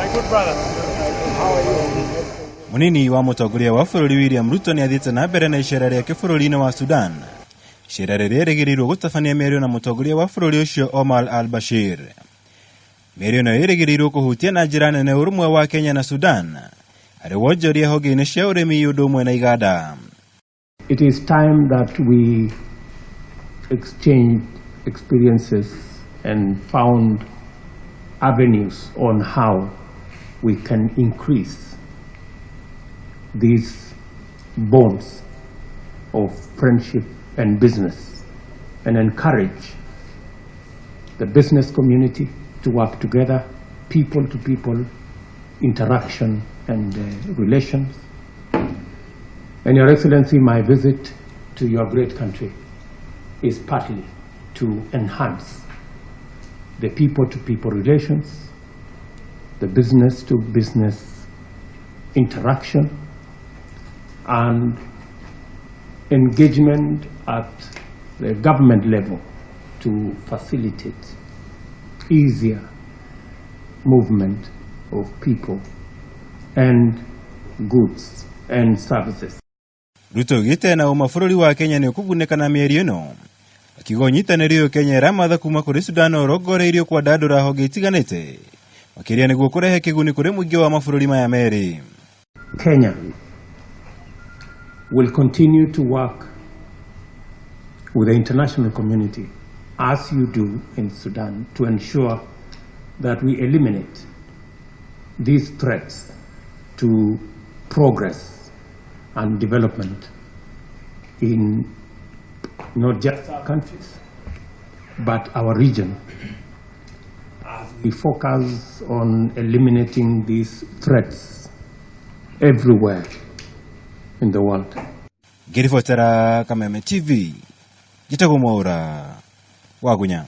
My good brother. Munini wa mũtongoria wa bũrũri William Ruto nĩ athiĩte na mbere na icera rĩake bũrũri-inĩ wa Sudan. Icera rĩrĩa rĩrĩgĩrĩirwo gũtabania mĩario na mũtongoria wa bũrũri ũcio Omar al-Bashir. Mĩario ĩno ĩrĩgĩrĩirwo kũhutia na njĩra nene ũrũmwe wa Kenya na Sudan harĩ wonjoria honge-inĩ cia ũrĩmi ũndũ ũmwe na iganda. It is time that we exchanged experiences and found avenues on how we can increase these bonds of friendship and business and encourage the business community to work together, people to people interaction and relations. And Your Excellency, my visit to your great country is partly to enhance the people to people relations, the business to business interaction, and engagement at the government level to facilitate easier movement of people and goods and services. Ruto augĩte na ũma bũrũri wa Kenya nĩ ũkũgunĩka na mĩario ĩno, akiuga ũnyitanĩri ũyũ Kenya ĩramatha kuma kũrĩ Sudan ũrongoreirio kwandandũra honge itiganĩte makĩria nĩguo kũrehe kĩguni kũrĩ mũingĩ wa mabũrũri maya merĩ. Kenya will continue to work with the international community, as you do in Sudan, to ensure that we eliminate these threats to progress and development in not just our countries, but our region. As we focus on eliminating these threats everywhere in the world. Ngĩribotera Kameme TV, njĩtagwo Mwaũra Wagunya.